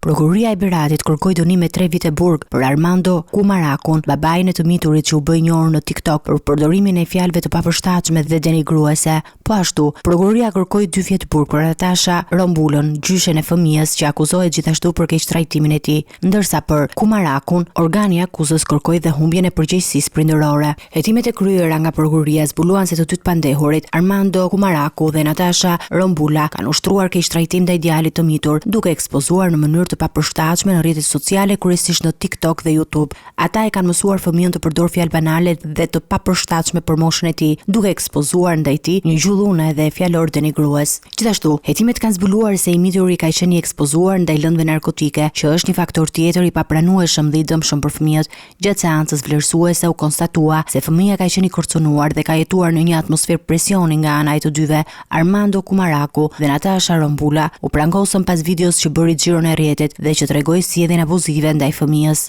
Prokuroria e Beratit kërkoi dënim me 3 vite burg për Armando Kumarakun, babain e të miturit që u bë i njohur në TikTok për përdorimin e fjalëve të papërshtatshme dhe denigruese. Po ashtu, prokuroria kërkoi 2 vjet burg për Natasha Rombulën, gjyshen e fëmijës që akuzohet gjithashtu për keqtrajtimin e tij. Ndërsa për Kumarakun, organi i akuzës kërkoi dhe humbjen e përgjegjësisë prindërore. Hetimet e kryera nga prokuroria zbuluan se të dy të pandehurit, Armando Kumaraku dhe Natasha Rombula, kanë ushtruar keqtrajtim ndaj djalit të mitur, duke ekspozuar në mënyrë të papërshtatshme në rrjetet sociale, kryesisht në TikTok dhe YouTube. Ata e kanë mësuar fëmijën të përdorë fjalë banale dhe të papërshtatshme për moshën e tij, duke ekspozuar ndaj tij një gjuhë dhune dhe fjalor denigrues. Gjithashtu, hetimet kanë zbuluar se i mituri ka qenë i ekspozuar ndaj lëndëve narkotike, që është një faktor tjetër i papranueshëm dhe i dëmshëm për fëmijët. Gjatë seancës vlerësuese u konstatua se fëmija ka qenë i kërcënuar dhe ka jetuar në një atmosferë presioni nga ana e të dyve, Armando Kumaraku dhe Natasha Rombula u prangosën pas videos që bëri xhiron e rrjetit dhe që tregoi sjelljen abuzive ndaj fëmijës.